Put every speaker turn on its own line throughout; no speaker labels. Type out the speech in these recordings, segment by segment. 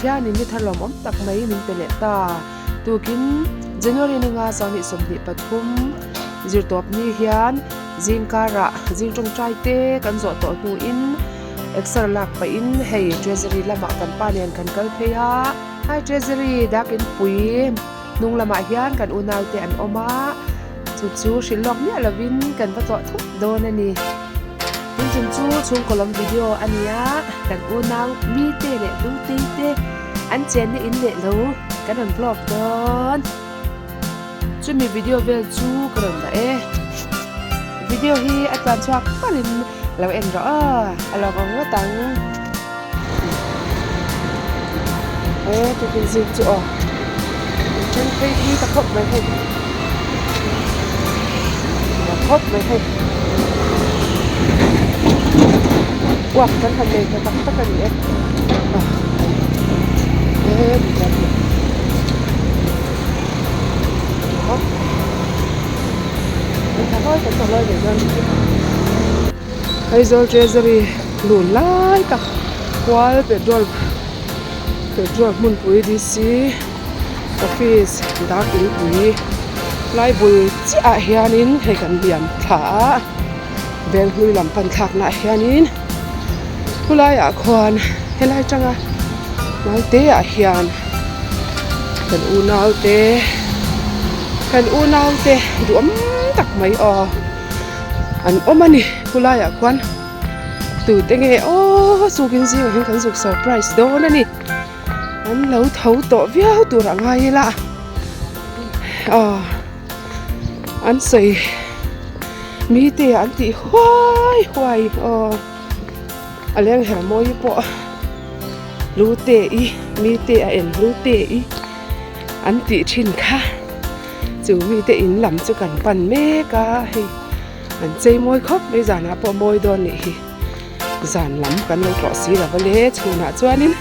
Pathianin ni thar lawmawm tak mai min pe leh ta. Tukin January ni nga 2023 zirtawp ni hian zingkarah zing tawngtai te kan zawh tawh hnuin exer lak pahin hei Treasury lamah kan pa nen kan kal phei a. Hi Treasury dakin pui hnung lamah hian kan unaute an awm a, chu chu hrilh lawk miah lovin kan va tlawh thut dawn a ni. Tun chung chu chhungkaw lam video a ni a, kan unau mite leh Lutei te an chenna in leh lo kan rawn vlog dawn. Chumi video vel chu ka rawn dah e. Video hi a tluan chhuak palhin lo en rawh aw, a lawmawm ngawt ang. He tukin zing chu aw in then phei hi ta khawp mai hei ta khawp mai hei uak kan han nei ta tak tak a ni e he Aizawl Treasury lun lai tak kual petrol petrol hmunpui D_C office dak inpui lai bul chiah ah hianin hei kan liam thla a Venghlui lam pan thlak nah hianin khulai ah khuan helai tanga hnaite ah hian kan unau te kan unau te duhawm tak mai aw an awm a ni khulai ah khuan tute nge aw chukin zingah hian kan zuk surprise dawn a ni an lo tho tawh viau tur a ngai ila aw an sawi mite an tih huai huai aw a leng her mawi pawh lu te i mite a en lu te i an tih thin kha chu mite in lam chu kan pan mek a hei an chei mawi khawp mai zanah pawh mawi dawn nih hi zan lam kan lo tlawh si lo va le chhunah chuanin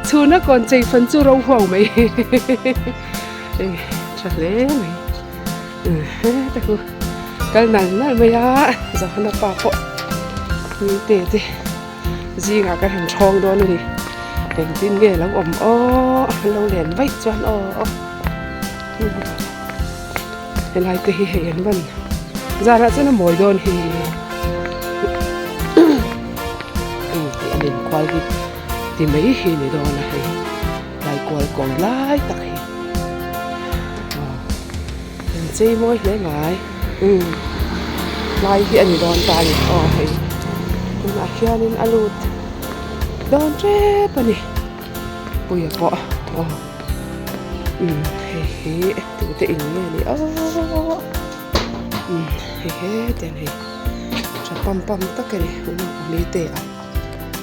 chhuna kawn chei fan chu ro huau mai hei tha hle mai heta chu kal nal nal mai a Johana pa pawh mite te zingah kan han thawng dawn a ni engtin nge lo awm aw an lo len vaih chuan aw helai te hi hei an rawn zanah chuan a mawi dawn hi tih an inkual hi ti mai hi ni dawn a hei lai kual kawi lai tak hi aw an chei mawi hle mai umm lai hi a ni dawn ta a ni aw hei tunah hianin a lut dawn tep a ni puia pawh aw umm hei hi tute in nge ni aw umm hei hetiang hei tha pam pam tak a ni unau pali te a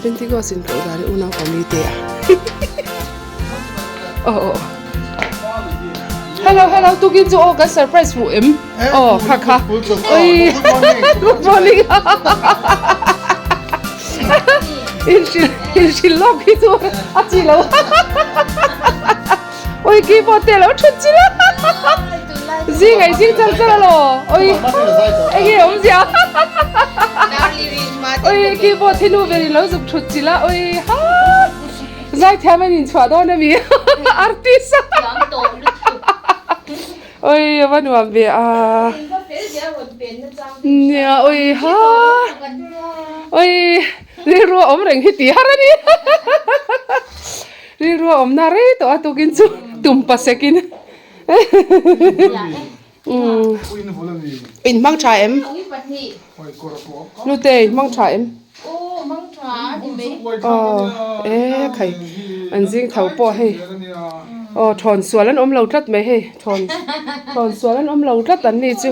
Pentecost in koh dan hi unau pali te a aw aw hello hello tukin chu aw kan surprise hmuh em aw kha kha oi good morning in hrilh lawk hi chu a chi lo oi keyboard te lo thut chi la zing ai zing char char alo oi enge awm zia oi keyboard hi nu ber in lo zuk thut chi la oi ha zai thiam an inchhuah dawn ami artist oi ava nuam ve a nia oi ha oi rilru a awm reng hi tih har ani Rilru a awmna rei tawh a tukin chu tum pasekin in hmang tha em? Nute in hmang tha em? Aw e khai an zing tho pawh hei aw thawn sual an awm lo tlat mai hei thawn thawn sual an awm lo tlat an ni chu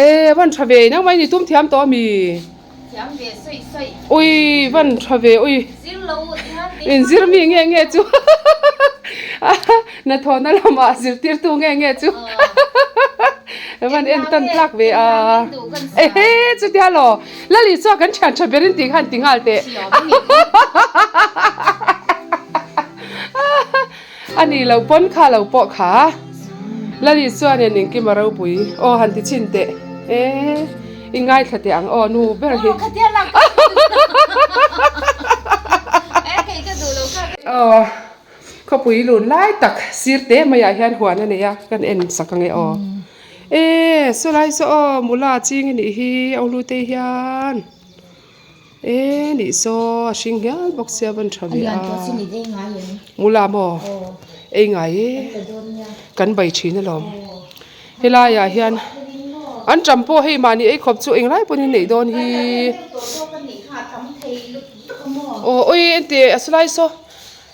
e van tha ve nangmah in i tum thiam tawh ami?
Thiam ve sawi sawi.
Ui van tha ve ui.
Zir lo tihan ti.
In zir mi nge nge chu. Na thawhna lamah zirtirtu nge nge chu. Van en tan tlak ve a. Ehe chutia law. Lali chuan kan thian tha berin tih khan ti nghal teh. Ani lo pawn kha lo pawh kha. Lali chuan en engkim a ropui. Aw han ti chhin teh. E. I ngaithla teh ang aw nu ber hi. Aw khawpui lun lai tak sir te maiah hian huan a nei a kan en sak ange aw. E saw lai saw aw mula ching a nih hi a ulu te hian e nih saw a hring hial bawk sia a van tha ve a mula maw ei ngai e kan bai thin alawm helai ah hian an tam pawh hei mahni ei khawp chu englai pawhin an neih dawn hi aw awi enteh a saw lai saw.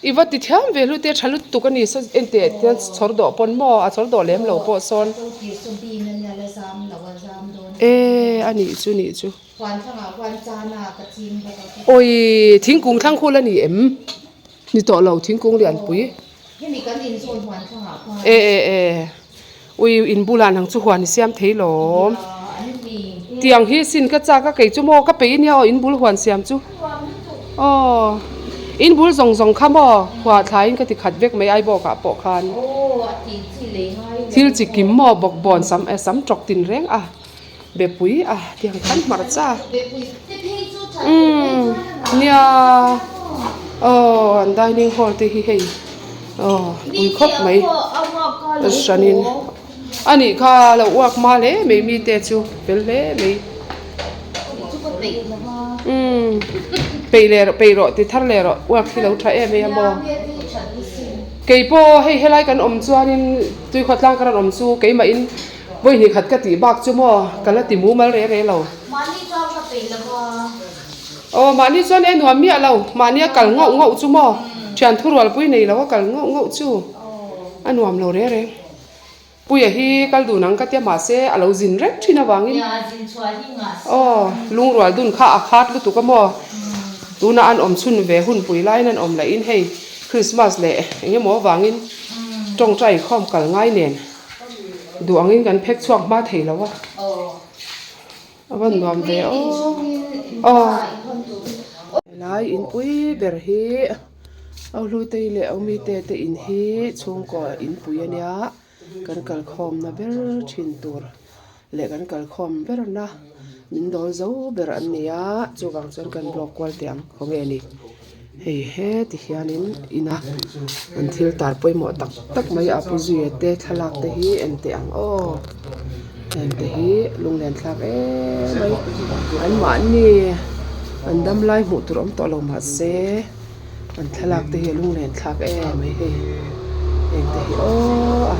I va ti thiam ve hlute tha lutuk a ni saw enteh tian chhawr dawh pawn maw a chhawr dawh lem lo pawh sawn e a nih chu nih chu awi thingkung thlang khul a ni em ni tawh lo thingkung lianpui e e e ui in bulah nang chu huan i siam thei lawm tiang hi sin ka chak a kei chu maw ka peih ania aw in bul huan siam chu aw in bul zawng zawng kha maw huah thlaiin ka ti khat vek mai aibawk ah pawh khan thil chi kim maw bawkbawn sam eh sam tawk tin reng a bepui a tiang khan hmarcha umm nia aw an dining hall te hi hei aw pui khawp mai hranin a nih kha lo uak hma hle mai mite chu fel hle mai umm peih leh rawh peih rawh ti thar leh rawh uak hi lo tha em em a maw keipawh hei helai kan awm chuanin tuikhawtlang ka rawn awm chu keimahin. Vawi hnih khat ka tih bak chu maw ka la ti mumal reh reh lo.
Mahni chuan ka peih lo a.
Aw mahni chuan e nuam miah lo. Mahni a kal ngauh ngauh chu maw thian thurualpui nei lo a kal ngauh ngauh chu a nuam lo reh reng. Puia hi kal dun ang ka tia mahse a lo zin reng thin avangin aw lungrual dun kha a khat lutuk a maw. Tuna an awm chhun ve hunpui laiin an awm lahin hei Christmas leh eng emaw avangin tawngtai inkhawm kal ngai nen. Duh angin kan phek chhuak hma thei lo a, a va nuam ve aw aw. Helai inpui ber hi Auhlutei leh Aumite te in hi chhungkaw inpui a nia, kan kalkhawmna ber thin tur leh kan kalkhawm berna min dawl zo ber an ni a, chuvang chuan kan block kual teh ang khawnge ni. Hei heti hianin ina an thil tar pawimawh tak tak mai a pu zuia te thlalak te hi en teh ang aw heng te hi lunglen thlak em mai an mahni an dam lai hmuh tur awm tawh lo mahse an thlalak te hi a lunglen thlak em mai hei heng te hi aw a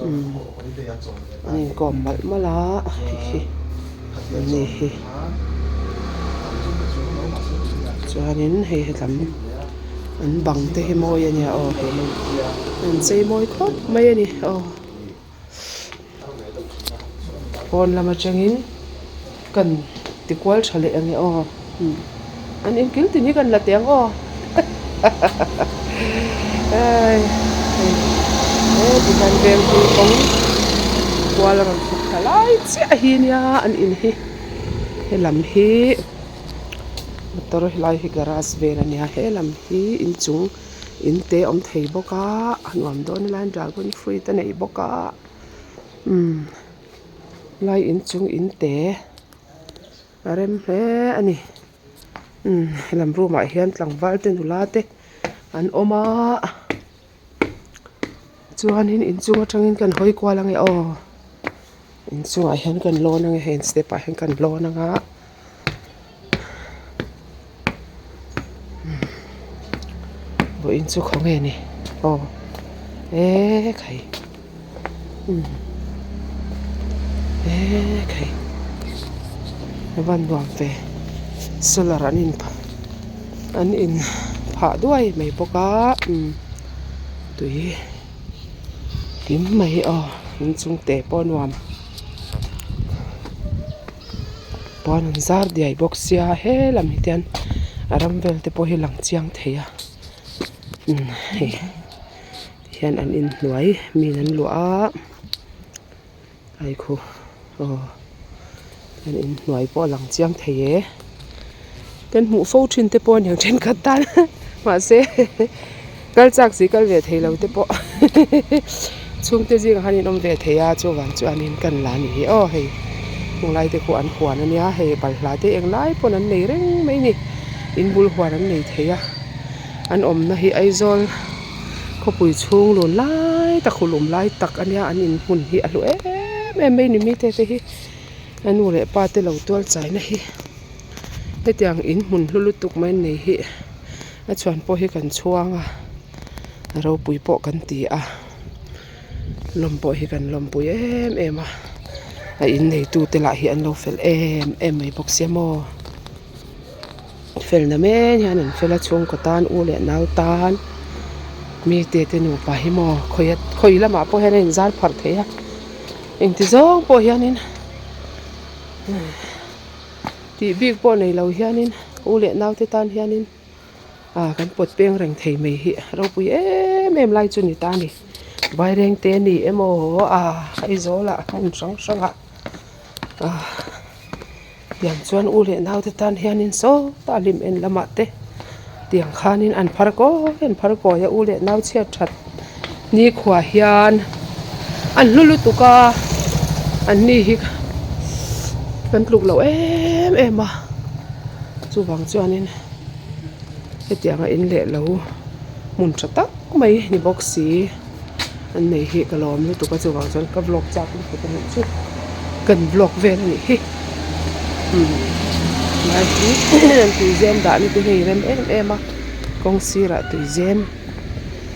umm an inkawm malh malh a hei hi an ni hi. Chuanin hei hetlam an bang te hi mawi a nia aw hei an chei mawi khawp mai a ni aw pawn lam atangin kan ti kual tha leh ang e aw an inkil tin hi kan la teh ang aw heti hian vengpui kawng kual a rawn chhuk thla lai chiah hi nia an in hi helam hi motor helai hi garage vel a nia helam hi inchung in te a awm thei bawk a a nuam dawn a lai dragon fruit a nei bawk a umm helai inchung in te. A rem hle a ni umm helam room ah hian tlangval te nula te an awm a chuanin inchung atangin kan hawi kual ange aw inchungah hian kan lawn ange hei step ah hian kan lawn anga vawiin chu khawnge ni aw ekhai. Umm ekhei a van nuam ve solar an in an in phah duai mai bawk a umm tui hlim mai aw inchung te pawh a nuam pawn an zar diai bawk sia he lam hi tian a ram vel te pawh hi lang chiang thei a umm hei. Hian an inhnuai min an luah a aikhu aw an inhnuai pawh a lang chiang thei e kan hmuh fo thin te pawh aniang thenkhat tan mahse kal chak si kal ve thei lo te pawh chhungte zingah khan in awm ve thei a chuvang chuanin kan la ni hi aw hei hunglai te khu an huan ania hei balhla te englai pawn an nei reng mai a ni in bul huan an nei thei a. An awmna hi Aizawl khawpui chhung lun lai tak hulum lai tak a nia an inhmun hi a hlu em em mai ni mite te hi a nu leh pa te lo tual chaina hi hetiang inhmun hlu lutuk mai an nei hi a chhuan pawh hi kan chhuang a a ropui pawh kan ti a lawm pawh hi kan lawmpui em em a a inneitu te lah hi an lo fel em em mai bawk sia maw. Felna men hian an fel a chhungkaw tan u leh nau tan mi te te nupa hi maw khawi khawi lamah pawh hian a inzar pharh thei a engti zawng pawh hianin tih bik pawh nei lo hianin u leh nau te tan hianin ah kan pawt peng reng thei mai hi ropui em em lai chu ni ta a ni vairengte a ni emaw ah Aizawl ah hmun hrang hrang ah ah. Tiang chuan u leh naute tan hianin sawtah hlim en lamah te tiang khanin an phar kawi an phar kawi a u leh nau chhiat that nikhua hian an hlu lutuk a an ni hi kan tluk loh em em a chuvang chuanin hetianga in leh lo hmun tha tak mai ni bawk si. An nei hi ka lawm lutuk a chuvang chuan ka vlog chak lutuk a nih chu kan vlog vel a nih hi umm lai hi an tuizem dah na te hi a rem em em a kawng sirah tuizem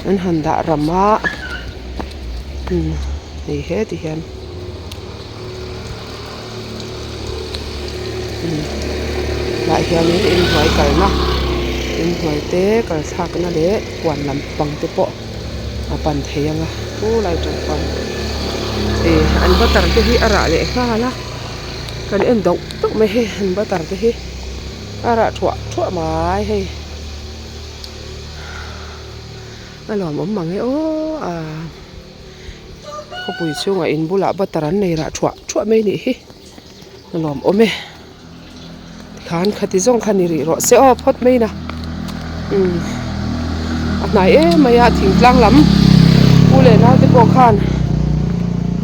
an han dah ram a umm hei he ti hian umm tah hianin inhnuai kalna inhnuai te kal thlakna leh huan lampang te pawh. A pan thei ang a chu lai atang chuan ih an butter te hi a rah leh nghal a kan en doh doh mai hei an butter te hi a rah thuah thuah mai hei a lawmawm mang e aw a khawpui chhungah in bulah butter an nei rah thuah thuah mai a nih hi a lawmawm e. Tikhan khati zawng kha ni rih rawh se aw phawt mai na umm a hnai em mai a thingtlang lam pu leh nau te pawh khan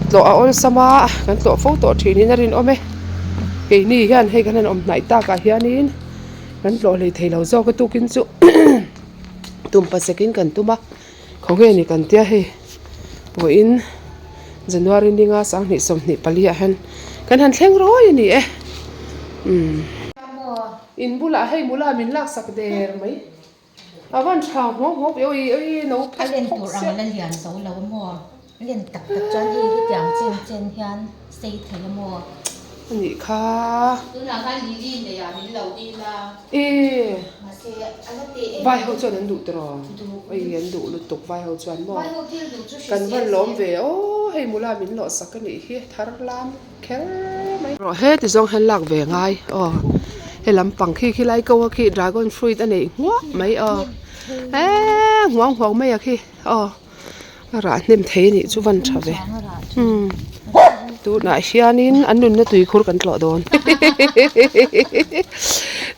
tlawh a awlsam a kan tlawh fo tawh thin in a rinawm e keini hian hei kan han awm hnaih takah hianin kan tlawh hlei thei lo zawk a tukin chu tum pasekin kan tum a. Khawnge ni kan tia hei vawiin January ninga 2024 ah hian kan han thleng rawi a ni e umm. In bulah hei mula min laksak der mai a van tha nghawk nghawk ve awi awi no
A len tur ang la lian zo lo a maw a len tak tak chuan hei hetiang chen chen hian sei thei a maw.
A nih kha.
Tunah khan Lily neih ah min lo dil a.
E.
Mahse a la teh em.
Vai ho chuan an duh tiraw?
Duh.
Oi an duh lutuk vai ho chuan maw?
Vai ho thil duh chu hrisel
Kan van lawm ve aw hei mula min lawh sak a nih hi thar lam kher mai. Rawh heti zawng hian lak ve ngai aw he lampang khi khi lai ko a khi dragon fruit a neih hmuah mai aw eee hmuang huang mai a khi aw. A rah hnem thei a nih chu van tha ve umm tunah hianin an nunna tuikhur kan tlawh dawn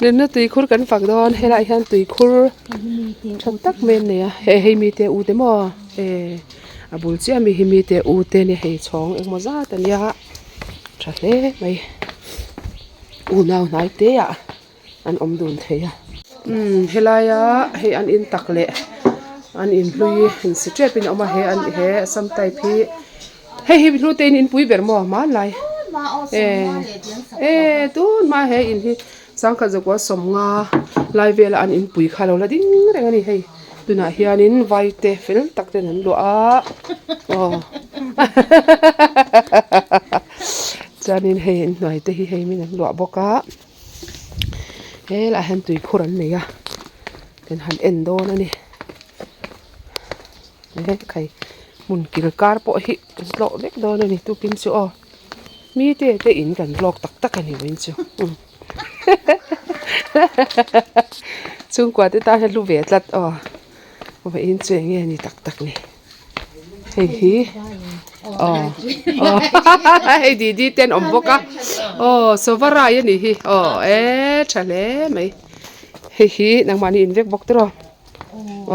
nunna tuikhur kan fak dawn helaiah hian tuikhur tha tak mai an nei a hei hei mite u te maw eh a bul chiah ami hi mite u te nia hei chhawng engemaw zat a nia tha hle mai unau hnai te ah. An awm dun thei a. Umm helaia hei an in tak leh an in hlui in si tep in a awm a he an he sam type hi hei hi hlu te in in pui ber maw hmanlai e e tun hma he in hi sangkhat zakua sawmnga lai vela an in pui kha lo la ding reng a ni hei tunah hianin vai te fel tak ten an luah a aw chuanin hei inhnuai te hi hei min an luah bawk a. Helaiah hian tuikhur an nei a kan han en dawn a ni he khai hmun kil kar pawh hi kan tlawh vek dawn a ni tukin chu aw mite te in kan vlog tak tak a ni vawiin chu chhungkua te tan hian hlu ve tlat aw vawiin chu eng nge ni tak tak ni. Hei hi aw aw hei didi te an awm bawk a aw sava rai a nih hi aw e tha hle mai hei hi nangmahni in vek bawk tiraw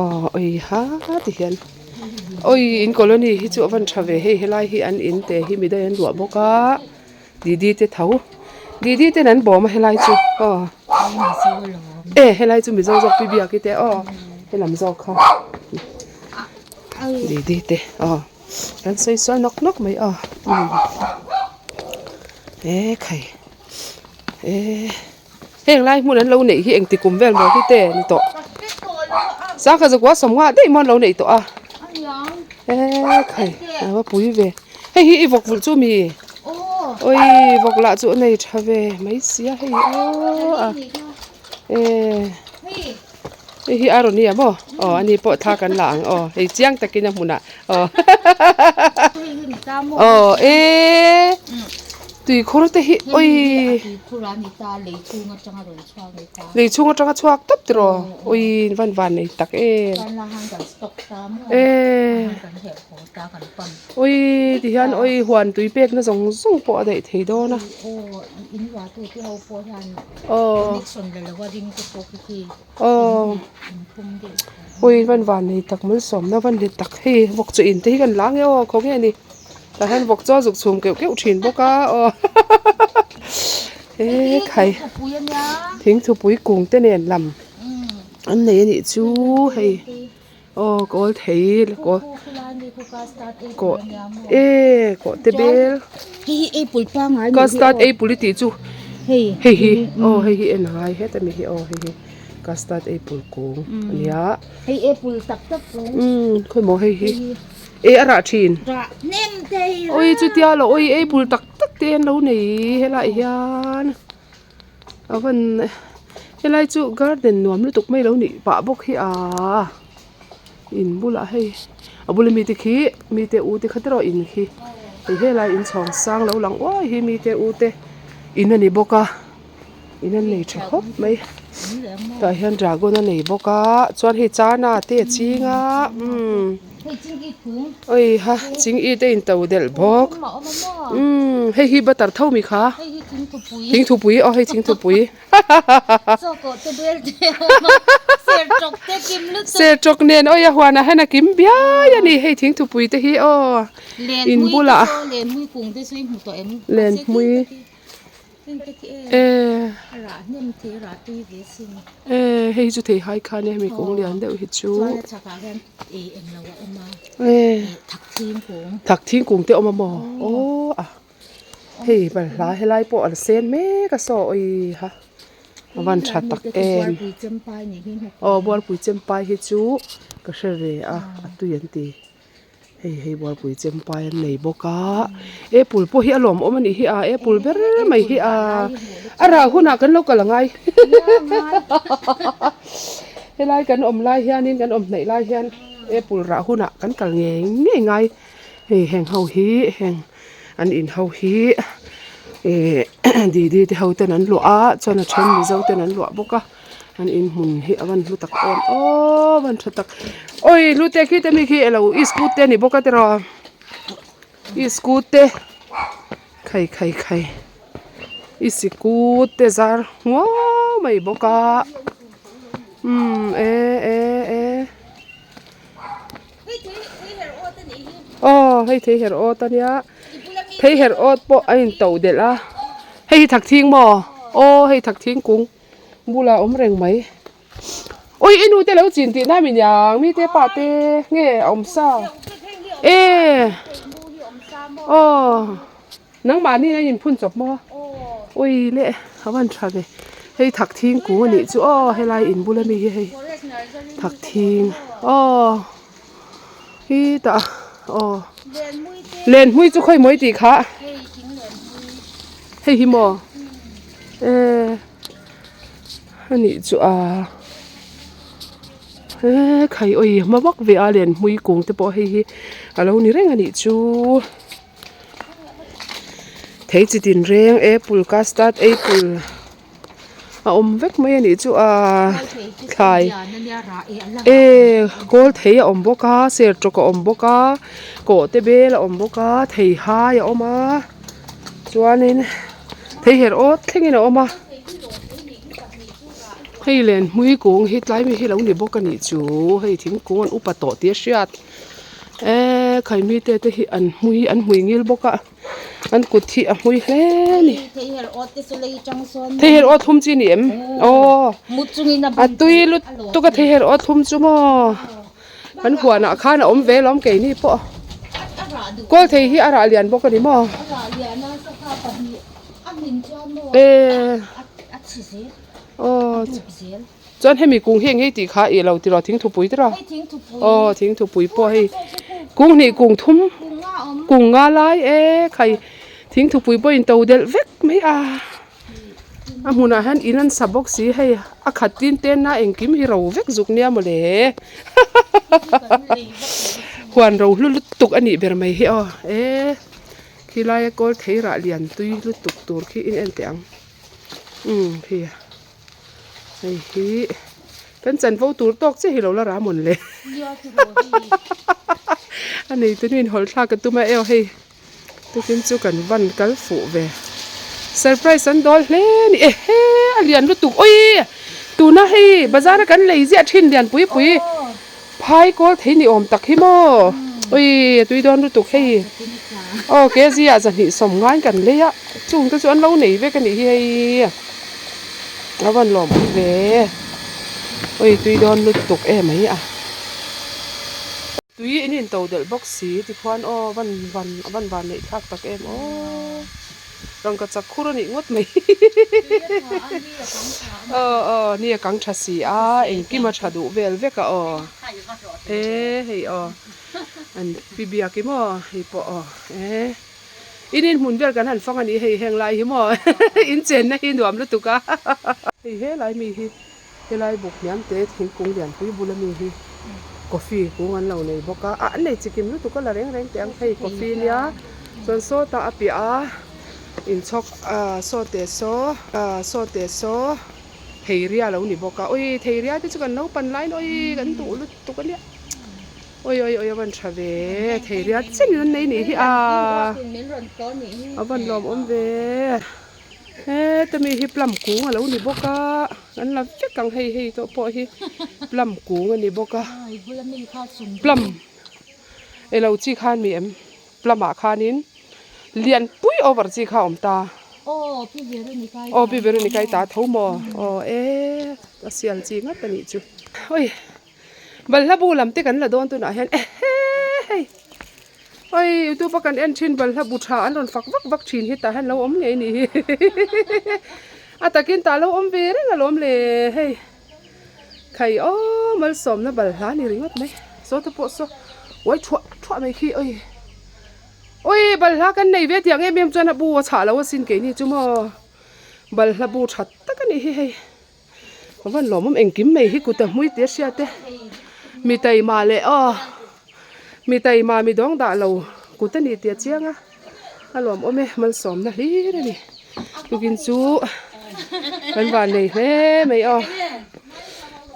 aw ui ha ti hian awi in colony hi chu a van tha ve hei helai hi an in te hi midang an luah bawk a didi te tho didi ten an bawm a helai chu aw e helai chu mizo zawk pi biak hi te aw. Helam zawk kha Didi te aw kan sawi sual nawk nawk mai aw e khai e heng lai hmun an lo neih hi engti kum vel maw hi te ni tawh sangha zakua sawmnga daih maw an lo neih tawh a e khai a va pui ve hei hi i vawk vulh chu mi awi vawk lah chu a nei tha ve mai sia hei aw a e. Hei hi a rawn i a maw? Aw ani pawh thla kan la ang aw hei chiang takin a hmunah aw aw e tuikhur te hi oi lei chhung atanga chhuak tawp tiraw oi van van nei tak em e oi tihian oi huan tui pekna zawng zawng pawh a daih thei dawn a. Aw aw ui van van nei tak malsawmna van ni tak hei vawk chu in te hi kan la nge aw khaw nge ni tah hian vawk chu a zuk chhum keuh keuh thin bawk a aw he khai thingthupui kung te nen lam an nei a nih chu hei. Aw kawl thei kaw kaw e kaw te bel custard apple i tih chu hei hi aw hei hi en a ngai het a mi hi aw hei hi custard apple kung a nia umm khawimaw hei hi e a rah thin awi chutia lo awi apple tak tak te an lo nei helaiah hian. A van helai chu garden nuam lutuk mai lo nih pah bawk hi aa in bulah hei a bula mite khi mite u te kha te erawh in khi hei helai inchhawng sang lo lang uai hi mite u te in a ni bawk a in an nei tha khawp mai tah hian dragon a nei bawk a chuan hei chana te a ching a umm oi ha ching i te in to delh bawk umm hei hi butter tho mi kha. Thingthupui aw hei thingthupui Sertawk nen awi a huanah hian a kim biai a ni hei thingthupui te hi aw in bulah lenhmui e e hei chu theihai kha nia hemi kawng lian deuh hi chu e thakthing kung te a awm a maw aw a. Hei balhla helai pawh an sen mek a saw awi ha a van tha tak em aw bualpui chempai hi chu ka hre ve a a tui an ti hei hei bualpui chempai an nei bawk a apple pawh hi a lawmawm a nih hi a apple ber mai hi a a rah hunah kan lo kal angai helai kan awm lai hianin kan awm hnaih lai hian apple rah hunah kan kal ngei ngei ngai hei heng ho hi heng. An in ho hi ihh didi te ho ten an luah a chuan a then mizo ten an luah bawk a an in hmun hi a van hlu tak em aww a van tha tak awi hlute khi te mi khi elo iskut te a ni bawk a tiraw iskut te khai khai khai isikut te zar nguau mai bawk a umm e e e. Aw hei thei her awt ania thei her awt pawh a in to delh a hei hi thak thing maw aw hei thak thing kung bulah a awm reng mai ui i nu te lo chin tih na mi niang mi te pa te nge a awm sa e aw nangmahni in a inphun chawp maw ui le a van tha ve hei thak thing kung a nih chu aw helai in bula mi hi hei thak thing aw. Hi tah aw lenhmui chu khawi mawi tih kha hei hi maw e anih chu a he khai awi hma vak ve a lenhmui kung te pawh hei hi a lo ni reng anih chu thei chi tin reng apple custard apple. A awm vek mai a nih chu a thlai e kawl thei a awm bawk a sertawk a awm bawk a kawh te bel a awm bawk a theihai a awm a chuanin thei her awt thlengin a awm a hei lenhmui kung hi tlai mi hi lo ni bawk a nih chu hei thingkung an upa tawh tih a hriat e. Khaimi te te hi an hmui an hmui ngil bawk a an kut hi a hmui hle a ni. Theiher aw thlum chi a ni em? Aw a tui lutuk a theiher aw thlum chu maw kan huanah khan a awm ve lawm keini pawh kawl thei hi a rah lian bawk a ni maw? Aw. Chuan hemi kung hi eng ngei tih kha ih lo tiraw thingthupui tiraw? Aw thingthupui pawh hei kung hnih kung thum kung nga lai e khai thingthupui pawh in to delh vek mai a a hmunah hian in an sa bawk si hei a khat tin ten a engkim hi ro vek zuk nia mawle huan ro hlu lutuk a nih ber mai hi aw e khilai a kawl thei rah lian tui lutuk tur khi in en teh ang umm khi. Hei hi kan chanvo tur tawk chiah hi lo la ram awn le a nei te nuin hawl thlak a tum a ew hei tukin chu kan van kal fuh ve surprise an dawl hle a ni ehe a lian lutuk awii tuna hei bazar a kan lei ziah thin lian pui pui phai kawl thei ni awm tak hi maw awii a tui dawn lutuk hei aw kg ah zahnih sawm ngain kan lei a chung te chu an lo nei vek a nih hi hei. A van lawm awm ve oi tui dawn lutuk em mai a tui in in to delh bawk si tikhuan aw van van a van van neih thlak tak em aw rangka chak khur a nih ngawt mai aw aw ni a kang tha si a engkim a tha duh vel vek a aw e hei aw an pi biak i maw hei pawh aw e. In inhmun vel kan han fang a ni hei heng lai hi maw in chenna hi nuam lutuk a. Hei helai mi hi helai buk hniam te thingkung lianpui bula mi hi coffee kung an lo nei bawk a, ah an nei chikim lutuk a la reng reng teh ang hei coffee nia chuan sawtah a piah a inchhawk ah saw te saw ah saw te saw theiria a lo ni bawk a awi theiria te chu kan naupan laiin awi kan duh lutuk a nia. Oi oi oi a van tha ve thei riat chen in an nei nih hi a a van lawm awm ve heta mi hi plum kung a lo ni bawk a an la vek ang hei hei tawh pawh hi plum kung a ni bawk a plum elo chi khan mi em plum ah khanin lian pui over chi kha a awm ta aw pi veronica i ta tho maw aw e a sial chi ngat a nih chu oi. Balhla bu lam te kan la dawn tunah hian ehe hei oi youtube a kan en thin balhla bu tha an rawn fak vak vak thin hi tah hian lo awm ngei ni hi a takin tah lo awm ve reng alawm le hei khai aw malsawmna balhla a ni ringawt mai saw te pawh saw uai thuah thuah mai khi oi oi balhla kan nei ve tih ang em em chuan a bu a chhah lo asin keini chu maw balhla bu tha tak a nih hi hei. Ka van lawmawm engkim mai hi kut a hmui tih a hriat e mi taima leh aw mi taima mi dawng dah lo kut a ni tih a chiang a a lawmawm e malsawmna hlir a ni tukin chu kan van nei hle mai aw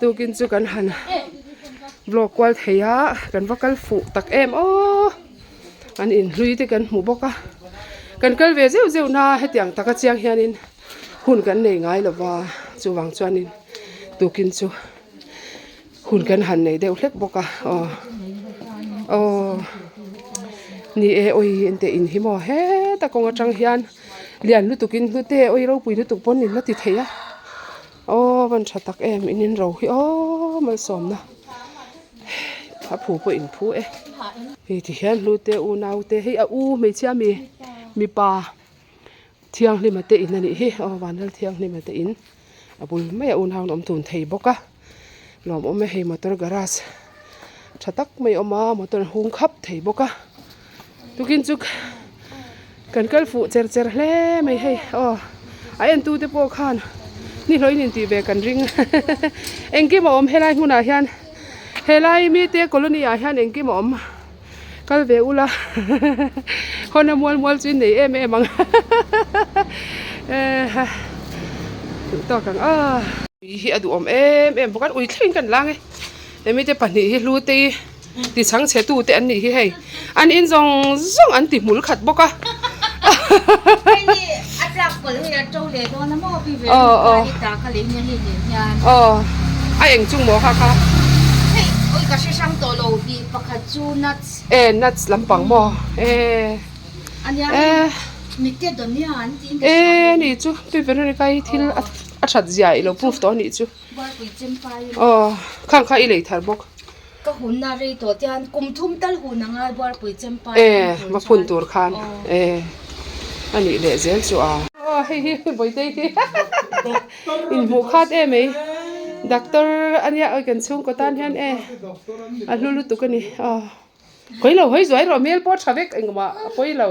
tukin chu kan han vlog kual thei a kan va kal fuh tak em aw an inhlui te kan hmu bawk a kan kal ve zeuh zeuh na hetiang taka chiang hianin. Hun kan nei ngai lo va, chuvang chuanin tukin chu hun kan han nei deuh hlek bawk a, aw aw ni e awi ente in hi maw heta kawng atang hian lian lutukin hnute awi ropui lutuk pawn in la ti thei a, aw van tha tak em in in ro hi aw malsawmna a phu pawh in phu e, hei ti hian hnute unaute hei a u hmeichhia mi mipa. Thianghlima te in a nih hi aw Vanlal Thianghlima te in a bul mai a unau an awm tun thei bawk a lawmawm e hei motor garage tha tak mai a awm a motor an hung khap thei bawk a tukin chu kan kal fuh cher cher hle mai hei aw a en tu te pawh khan ni hlawh in intih ve kan ring engkim a awm helai hmunah hian helai mite colony ah hian engkim a awm. Kal ve ula hawn a mual mual chu in nei em em ang duh tawk ang a. Ui hi a duhawm em em bawk a ui thleng kan lang e hemi te pahnih hi hlu te ti chhang chhe tu te an nih hi hei an in zawng zawng an ti hmul khat bawk a. Aw aw a eng chung maw kha kha.
Ka hre hrang tawh lo hi pakhat chu nuts.
E nuts lampang maw e.
Ania hei mite dawnia an tiin ka hria.
E nih chu Pi Veronica hi thil a that zia i lo proof tawh a nih chu.
Bualpui chempai a ni.
Aw khang kha i lei thar bawk.
Ka hunna rei tawh te hian kum thum tal hun a ngai Bualpui chempai
E va phun tur khan e a nih leh zel chu a. Aw hei hi Bawitei hi inhmuh khat em ei doctor ania awi kan chhungkaw tan hian e a hlu lutuk a ni aw kawilo hawi zuai rawh hmel pawh tha vek engmah a pawi lo.